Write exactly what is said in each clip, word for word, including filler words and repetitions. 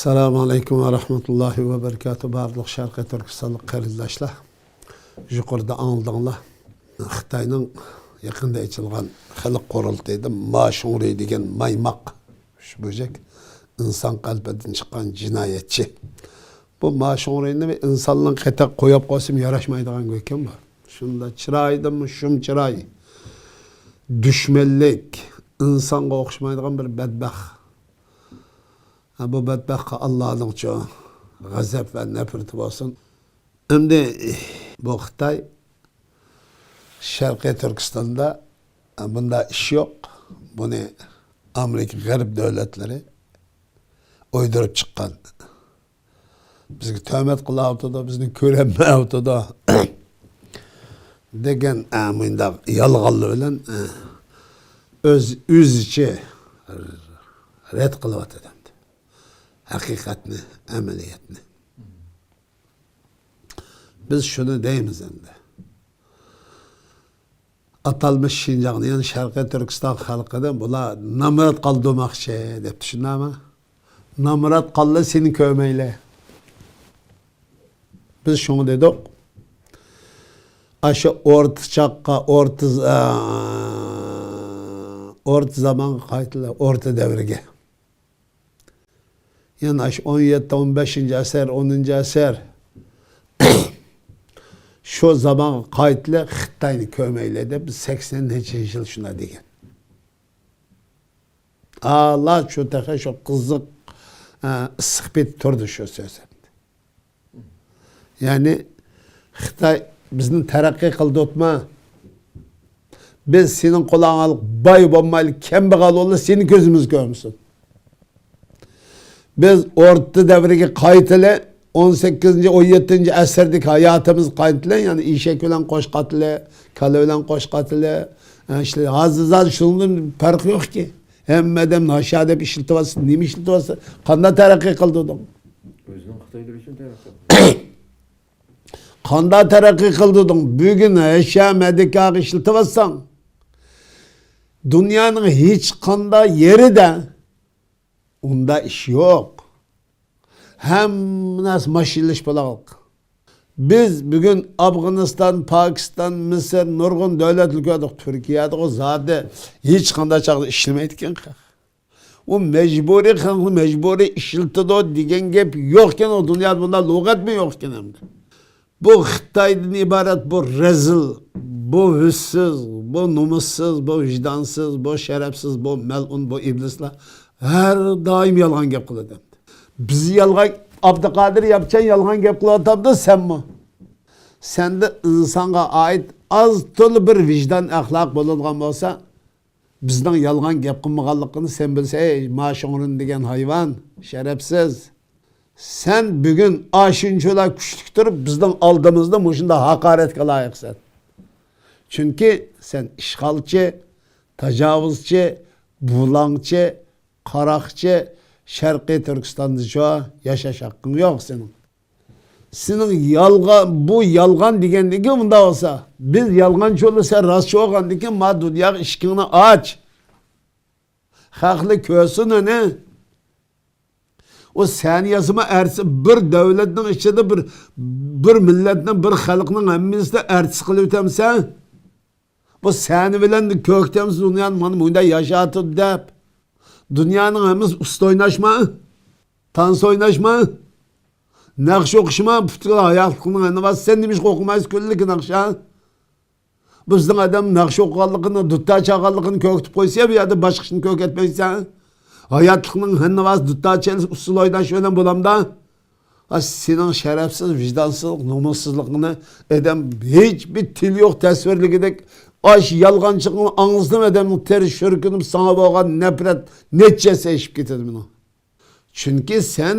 ئەسسالامۇ ئەلەيكۇم ۋە رەھمەتۇللاھى ۋە بەرىكاتۇھ. بارلىق شەرقىي تۈركىستانلىق قېرىنداشلار، يۇقىرىدا ئاڭلىدىڭلار. خىتاينىڭ يېقىندا ئېچىلغان خەلق قۇرۇلتىيىدا ما شۇڭرى دېگەن مايماق، شۇ بۆجەك، ئىنسان قەلبىدىن چىققان جىنايەتچى. بۇ ما شۇڭرىنى بىر ئىنساننىڭ قېتىغا قويۇپ قويسىمۇ ياراشمايدىغان گۇيكەن بۇ. شۇنداق چىرايىدىمۇ شۇم چىراي. دۈشمەنلىك، ئىنسانغا ئوخشىمايدىغان بىر بەتبەخت. ھە، بۇ بەتبەختقە ئاللانىڭچۇ غەزەپ ۋە نەپرىتى بولسۇن. ئەمدى بۇ خىتاي شەرقىي تۈركىستاندا، ھە، بۇنداق ئىش يوق. بۇنى ئامېرىكا، غەرب دۆلەتلىرى ئويدۇرۇپ چىققان. بىزگە تۆھمەت قىلاۋاتىدۇ، بىزنى كۆرەلمەيۋاتىدۇ دېگەن، ئە، مۇنداق يالغانلار بىلەن، ئە، ئۆز، ئۆزىچە رەت قىلىۋاتىدۇ ئەمدى ھەقىقەتنى، ئەمەلىيەتنى. بىز شۇنى دەيمىز ئەمدى. ئاتالمىش شىنجاڭنى، يەنى شەرقىي تۈركىستان خەلقىنى بۇلار نامرات قالدۇرماقچى دەپتۇ، شۇنداقمۇ؟ نامرات قالدى سېنى كۆرمەيلى. بىز شۇڭا دېدۇق، ئاشۇ ئورتا چاغقا، ئورتا ز-، ئا، ئورتا زامانغا قايتىلى، ئورتا دەۋرگە. يەنى ئاشۇ ئون يەتتە، ئون بەشىنچى ئەسىر، ئونىنچى ئەسىر، شۇ زامانغا قايتىلى، خىتاينى كۆرمەيلى دەپ، بىز سەكسەنىنچى يىل شۇنداق دېگەن. ھالا شۇ تېخى شۇ قىزىق، ئە، ئىسسىق پېتى تۇردى شۇ سۆز. يەنى خىتاي بىزنى تەرەققىي قىلدۇرتما. بىز سېنىڭ قولۇڭغا باي بولمايلى، كەمبەغەل بولىلى، سېنى كۆزىمىز كۆرمىسۇن. بىز ئورتا دەۋرگە قايتىلى، ئون سەككىزىنچى، ئون يەتتىنچى ئەسىردىكى ھاياتىمىزغا قايتىلى، يەنى ئېشەك بىلەن قوش قاتىلى، كالا بىلەن قوش قاتىلى. ئە، ئىشلە-، ھازىر زادى شۇنىڭدىن پەرق يوقكى. ھەممە ئادەم ناشا دەپ ئىشلىتىۋاتسا، نېمە ئىشلىتىۋاتسا، قانداق تەرەققىي قىلدۇردۇڭ؟ ئۆزىنىڭ خىتايلىرى ئۈچۈن تەرەققىي قىلدى. قانداق تەرەققىي قىلدۇردۇڭ؟ بۈگۈن ھەشەمەدىكاغا ئىشلىتىۋاتساڭ، دۇنيانىڭ ھېچقانداق يېرىدە ئۇنداق ئىش يوق. ھەممە نەرسە ماشىنىلىشىپ بولغانلىق. بىز بۈگۈن ئافغانىستان، پاكىستان، مىسىر، نۇرغۇن دۆلەتلەرنى كۆردۇق. تۈركىيەدىغۇ زادى ھېچقانداق چاغدا ئىشلىمەيدىكەن خەق. ئۇ مەجبۇرىي، خەقنى مەجبۇرىي ئىشلىتىدۇ دېگەن گەپ يوقكەن، ئۇ دۇنيادا بۇنداق لۇغەتمۇ يوقكەن ئەمدى. بۇ خىتايدىن ئىبارەت بۇ رەزىل، بۇ ھۆسسىز، بۇ نومۇسسىز، بۇ ۋىجدانسىز، بۇ شەرەپسىز، بۇ مەلئۇن، بۇ ئىبلىسلار ھەر دائىم يالغان گەپ قىلىدۇ ئەمدى. بىز يالغان، ئابدۇقادىر ياپچان يالغان گەپ قىلىۋاتامدۇ، سەنمۇ؟ سەندە ئىنسانغا ئائىت ئاز تولا بىر ۋىجدان ئەخلاق بولىدىغان بولسا، بىزنىڭ يالغان گەپ قىلمىغانلىقىنى سەن بىلسەن، ئەي ما شۇڭرىن دېگەن ھايۋان، شەرەپسىز. سەن بۈگۈن ئاشۇنچىلا كۈچلۈك تۇرۇپ، بىزنىڭ ئالدىمىزدا مۇشۇنداق ھاقارەتكە لايىقسەن. چۈنكى سەن ئىشغالچى، تاجاۋۇزچى، بۇلاڭچى، قاراقچى، شەرقىي تۈركىستاندىچۇ ياشاش ھەققىڭ يوق سېنىڭ. سېنىڭ يالغان، بۇ يالغان دېگەندىكىن، ئۇنداق بولسا، بىز يالغانچى بولسا، سەن راستچى بولغاندىكىن، ما دۇنياغا ئىشىكىڭنى ئاچ. خەقلەر كۆرسۇن ئۇنى. ئۇ سەن ياسىما ئەرتىسى، بىر دۆلەتنىڭ ئىچىدە بىر، بىر مىللەتنىڭ، بىر خەلقنىڭ ھەممىسىنى ئەرتىس قىلىۋېتەمسەن؟ بۇ سەن بىلەن كۆركىتەمسەن دۇنيانى، مانا مۇنداق ياشاۋاتىدۇ دەپ. دۇنيانىڭ ھەممىسى ئۇستا ئويناشما، تانسا ئويناشما، نەقىش ئوقۇشما، پۈتكۈل ھاياتلىقنىڭ ھەننىۋاسى. سەن نېمىشقا ئوقۇمايسەن كۈنلۈكى نەقىش، ھە؟ بىزنىڭ ئادەم نەقىش ئوقۇغانلىقىنى، دۇتار چالغانلىقىنى كۆركىتىپ قويسا، بۇ يەردە باشقا ئىشنى كۆركەتمەيسەن. ھاياتلىقنىڭ ھەننىۋاسى دۇتار چېلىش، ئۇسسۇل ئويناش بىلەن بولامدا؟ ھە، سېنىڭ شەرەپسىز، ۋىجدانسىزلىق، نومۇسسىزلىقىڭنى ئادەم ھېچ بىر تىلى يوق تەسۋىرلىگۈدەك، ئاشۇ يالغانچىلىقىڭنى ئاڭلىسىمۇ ئادەمنىڭ تېرە شۈركۈنۈپ ساڭا بولغان نەپرەت نەچچە ھەسسە ئېشىپ كېتىدۇ مېنىڭ. چۈنكى سەن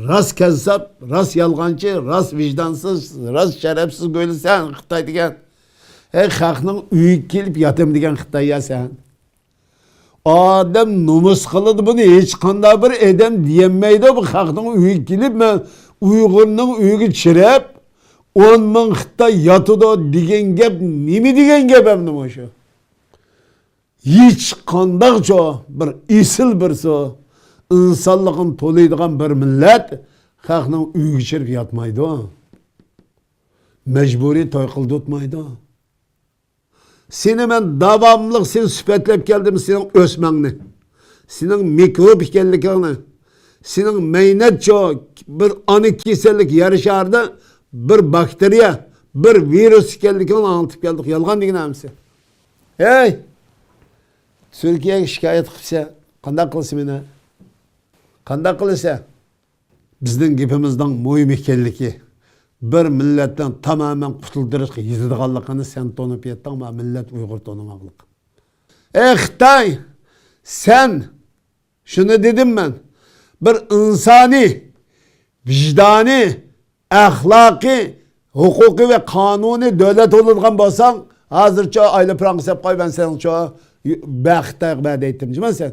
راست كەززاپ، راست يالغانچى، راست ۋىجدانسىز، راست شەرەپسىز گويلىسەن خىتاي دېگەن. ھەي، خەقنىڭ ئۆيىگە كېلىپ ياتىمەن دېگەن خىتاي يا سەن. ئادەم نومۇس قىلىدۇ بۇنى، ھېچقانداق بىر ئادەم دېيەلمەيدۇ، بۇ خەقنىڭ ئۆيىگە كېلىپ، مەن ئۇيغۇرنىڭ ئۆيىگە چىرىپ، ئون مىڭ خىتاي ياتىدۇ دېگەن گەپ نېمە دېگەن گەپ ئەمدى مۇشۇ؟ ھېچقانداقچۇ بىر ئېسىل بىرسى، ئىنسانلىقىنى تولۇيدىغان بىر مىللەت خەقنىڭ ئۆيىگە چىرىپ ياتمايدۇ. مەجبۇرىي توي قىلدۇرتمايدۇ. سېنى مەن داۋاملىق سېنى سۈپەتلەپ كەلدىم، سېنىڭ ئۆسمەڭنى، سېنىڭ مىكروب ئىكەنلىكىڭنى، سېنىڭ مەينەتچۇ بىر ئانا كېسەللىك يەر شارىدا بىر باكتېرىيە، بىر ۋىرۇس ئىكەنلىكىڭنى ئاڭلىتىپ كەلدۇق. يالغان دېگىنى ھەممىسى. ھەي! تۈركىيەگە شىكايەت قىپسەن، قانداق قىلىسەن مېنى؟ قانداق قىلىسەن؟ بىزنىڭ گېپىمىزنىڭ مۇھىم ئىكەنلىكى، بىر مىللەتنىڭ تامامەن قۇتۇلدۇرۇشقا يېتىدىغانلىقىنى سەن تونۇپ يەتتىڭ، مانا مىللەت ئۇيغۇر تونۇماقلىق. ئەي خىتاي، سەن، شۇنى دېدىم مەن، بىر ئىنسانىي، ۋىجدانىي، ئەخلاقىي، ھوقۇقىي ۋە قانۇنىي دۆلەت بولىدىغان بولساڭ، ھازىرچۇ ئايلا پىرانغا سەپ قوي، مەن سېنىڭچۇ بەخت بەدەيتتىم جىما سەن.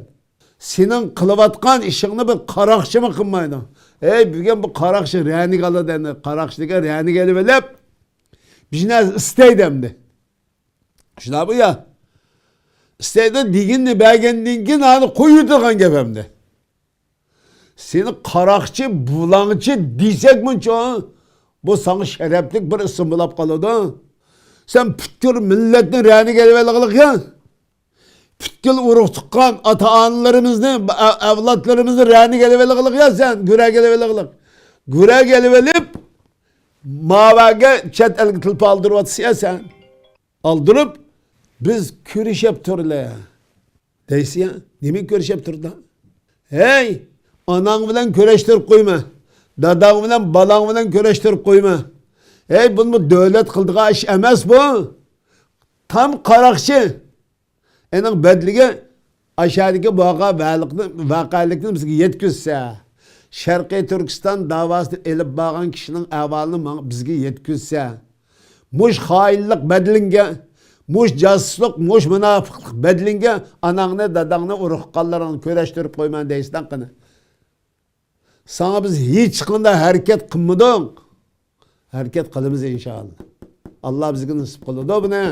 سېنىڭ قىلىۋاتقان ئىشىڭنى بىر قاراقچىمۇ قىلمايدۇ. ھەي، بۈگۈن بۇ قاراقچى رەنىگە ئالىدۇ ئەمدى. قاراقچى دېگەن رەنىگە ئېلىۋېلىپ، بىر نەرسە ئىستەيدۇ ئەمدى. شۇنداقمۇ يا؟ ئىستەيدۇ دېگىنىنى بەرگەندىن كېيىن، ئانى قويۇۋېتىدىغان گەپ ئەمدى. سېنى قاراقچى، بۇلاڭچى دېسەكمۇچۇ، بۇ ساڭا شەرەپلىك بىر ئىسىم بولاپ قالىدۇ. سەن پۈتكۈل مىللەتنى رەنىگە ئېلىۋالغىلىق يا. پۈتكۈل ئۇرۇق تۇغقان ئاتا-ئانىلىرىمىزنى، ئە-، ئەۋلادلىرىمىزنى رەنىگە ئېلىۋالغىلىق يا سەن، گۈرەگە ئېلىۋالغىلىق. گۈرەگە ئېلىۋېلىپ، ماۋۇگە چەت ئەلگە تىلپا ئالدۇرۇۋاتىسەن يا سەن. ئالدۇرۇپ، بىز كۈرىشىپ تۇرلى دەيسىز يا. نېمىگە كۈرىشىپ تۇردا؟ ھەي، ئاناڭ بىلەن كۈرەشتۈرۈپ قويما. داداڭ بىلەن بالاڭ بىلەن كۈرەشتۈرۈپ قويما. ھەي، بۇنىمۇ دۆلەت قىلىدىغان ئىش ئەمەس بۇ. تام قاراقچى. ئېنىڭ بەدىلىگە ئاشادىكى ۋاقە-، ۋەلىقنى، ۋەقەلىكنى بىزگە يەتكۈزسە، شەرقىي تۈركىستان داۋاسىنى ئېلىپ بارغان كىشىنىڭ ئەھۋالىنى ماڭا، بىزگە يەتكۈزسە، مۇش خائىنلىق بەدىلىڭگە، مۇش جاسۇسلۇق، مۇش مۇناپىقلىق بەدىلىڭگە ئاناڭنى، داداڭنى، ئۇرۇق-تۇغقانلىرىڭنى كۈرەشتۈرۈپ قويىمەن دەيسىلەر قېنى. ساڭا بىز ھېچقانداق ھەرىكەت قىلمىدۇق. ھەرىكەت قىلىمىز ئىنشائاللا. ئاللا بىزگە نېسىپ قىلىدۇ بۇنى.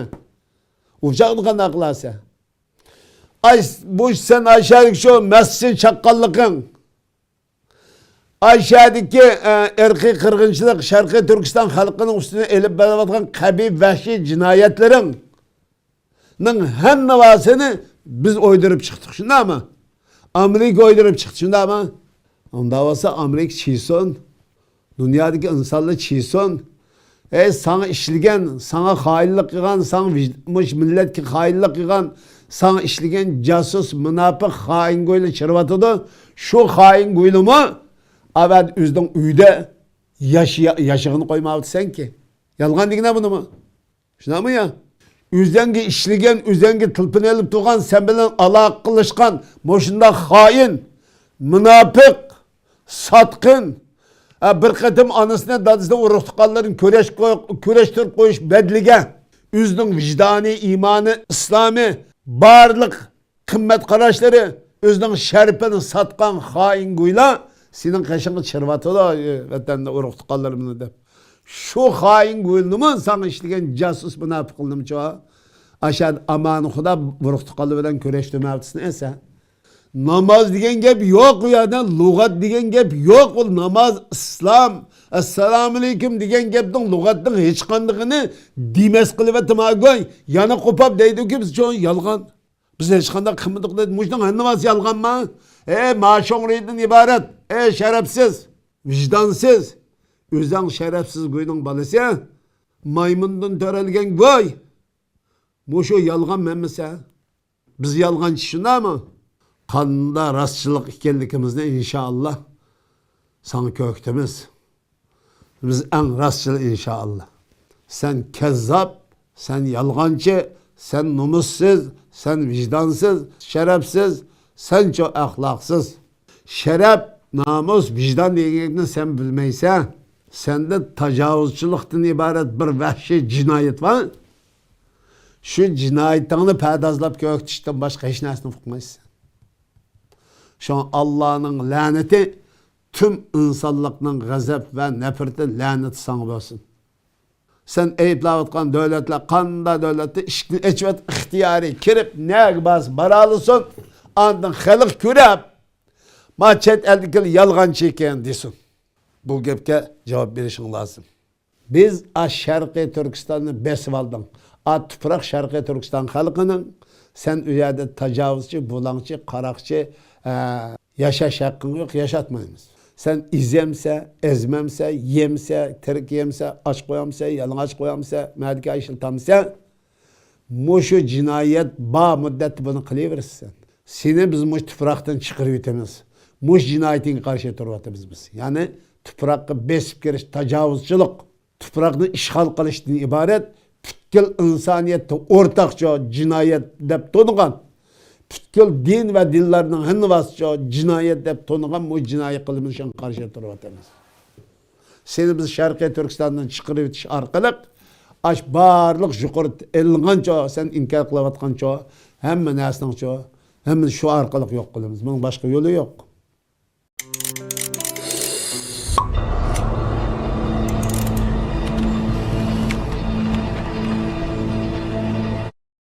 ئۇ چاغدا قانداق قىلارسەن؟ ئاي، بۇ سەن ئاشادىكى شۇ مەسچىتنى چاققانلىقىڭ، ئاشادىكى، ئە، ئىرقىي قىرغىنچىلىق، شەرقىي تۈركىستان خەلقىنىڭ ئۈستىدىن ئېلىپ بېرىلىۋاتقان قەبىھ، ۋەھشىي جىنايەتلىرىڭ، نىڭ ھەممىسىنى بىز ئويدۇرۇپ چىقتۇق، شۇنداقمۇ؟ ئامېرىكا ئويدۇرۇپ چىقتى، شۇنداقمۇ؟ ئۇنداق بولسا ئامېرىكا چىيسۇن، دۇنيادىكى ئىنسانلار چىيسۇن. ئەي، ساڭا ئىشلىگەن، ساڭا خائىنلىق قىلغان، ساڭا ۋىج-، مۇش مىللەتكە خائىنلىق قىلغان، ساڭا ئىشلىگەن جاسۇس، مۇناپىق، خائىنگويلار چىرىۋاتىدۇ. شۇ خائىنگويلىمۇ ئەۋەتە ئۆزىنىڭ ئۆيىدە ياش-، يا-، ياشىغىنى قويمايۋاتىسەنكى. يالغان دېگىنە بۇنىمۇ. شۇنداقمۇ يا؟ ئۆزەڭگە ئىشلىگەن، ئۆزەڭگە تىلپىنى ئېلىپ تۇرغان، سەن بىلەن ئالاقە قىلىشقان مۇشۇنداق خائىن، مۇناپىق، ساتقىن، ئە، بىر قېتىم ئانىسىنى، دادىسىنى، ئۇرۇق-تۇغقانلىرىنى كۈرەش قوي-، كۈرەشتۈرۈپ قويۇش بەدىلىگە ئۆزىنىڭ ۋىجدانى، ئىمانى، ئىسلامى، بارلىق قىممەت قاراشلىرى، ئۆزىنىڭ شەرىپىنى ساتقان خائىنگويلار سېنىڭ قېشىڭغا چىرىۋاتىدۇ، ۋەتەندە ئۇرۇق-تۇغقانلىرىمنى دەپ. شۇ خائىنگويلىنىمۇ ساڭا ئىشلىگەن جاسۇس مۇناپىقلىنىمچۇ؟ ئاشاد ئامانى خۇدا ئۇرۇق-تۇغقانلار بىلەن كۈرەشتۈرمەۋاتىسەن سەن. ناماز دېگەن گەپ يوق ئۇ يەردە، لۇغەت دېگەن گەپ يوق. ئۇ ناماز، ئىسلام، ئەسسالامۇئەلەيكۇم دېگەن گەپنىڭ لۇغەتنىڭ ھېچقاندىقىنى دېمەس قىلىۋەتتىم ھاگوي. يەنە قوپاپ دەيدۇكى بىز چوڭ يالغان. بىز ھېچقانداق قىلمىدۇق دەيدۇ. مۇشۇنىڭ ھەممىسى يالغانما؟ ئەي، ماشوڭرىدىن ئىبارەت. ئەي، شەرەپسىز، ۋىجدانسىز، ئۆزەڭ شەرەپسىز گۇينىڭ بالىسى، مايمۇندىن تۆرەلگەن گۇي. مۇشۇ يالغان ھەممىسى. بىز يالغانچى شۇنداقمۇ؟ قانداق راستچىللىق ئىكەنلىكىمىزنى ئىنشائاللا ساڭا كۆرسىتىمىز. بىز ئەڭ راستچىل ئىنشائاللا. سەن كەززاپ، سەن يالغانچى، سەن نومۇسسىز، سەن ۋىجدانسىز، شەرەپسىز، سەنچۇ ئەخلاقسىز. شەرەپ، نامۇس، ۋىجدان دېگەن گەپنى سەن بىلمەيسەن. سەندە تاجاۋۇزچىلىقتىن ئىبارەت بىر ۋەھشىي جىنايەت بار. شۇ جىنايىتىڭنى پەردازلاپ كۆرسىتىشتىن باشقا ھېچ نەرسىنى ئۇقمايسەن. شۇڭا ئاللانىڭ لەنىتى، پۈتۈن ئىنسانلىقنىڭ غەزەپ ۋە نەپرىتى، لەنىتى ساڭا بولسۇن. سەن ئەيىبلەۋاتقان دۆلەتلەر، قانداق دۆلەتتە ئىشىكنى ئېچىۋەت، ئىختىيارىي كىرىپ، نەگە بارسا بارالىسۇن. ئاندىن خەلق كۆرەپ، ما چەت ئەلدىكىلەر يالغانچى ئىكەن دېسۇن. بۇ گەپكە جاۋاب بېرىشىڭ لازىم. بىز ئا شەرقىي تۈركىستاننى بېسىۋالدىڭ. ئا تۇپراق شەرقىي تۈركىستان خەلقىنىڭ. سەن ئۇ يەردە تاجاۋۇزچى، بۇلاڭچى، قاراقچى، ئە، ياشاش ھەققىڭ يوق، ياشاتمايمىز. سەن ئېزەمسە، ئەزمەمسە، يەمسە، تىرىك يەمسە، ئاچ قويامسە، يالىڭاچ قويامسە، مەدىكا ئىشلىتەمسە، مۇشۇ جىنايەت بار مۇددەتتە بۇنى قىلىۋېرىسەن. سېنى بىز مۇشۇ تۇپراقتىن چىقىرىۋېتىمىز. مۇشۇ جىنايىتىڭگە قارشى تۇرۇۋاتىمىز بىز. يەنى تۇپراققا بېسىپ كىرىش، تاجاۋۇزچىلىق، تۇپراقنى ئىشغال قىلىشتىن ئىبارەت پۈتكۈل ئىنسانىيەتتە ئورتاقچە جىنايەت دەپ تونۇغان، پۈتكۈل دىن ۋە دىنلارنىڭ ھەممىسىچە جىنايەت دەپ تونۇغان بۇ جىنايى قىلمىشىڭغا قارشى تۇرۇۋاتىمىز. سېنى بىز شەرقىي تۈركىستاندىن چىقىرىۋېتىش ئارقىلىق، ئاش بارلىق يۇقىرى ئېلىنغانچە، سەن ئىنكار قىلىۋاتقانچە، ھەممە نەرسىنىڭچە، ھەممىنى شۇ ئارقىلىق يوق قىلىمىز. بۇنىڭ باشقا يولى يوق.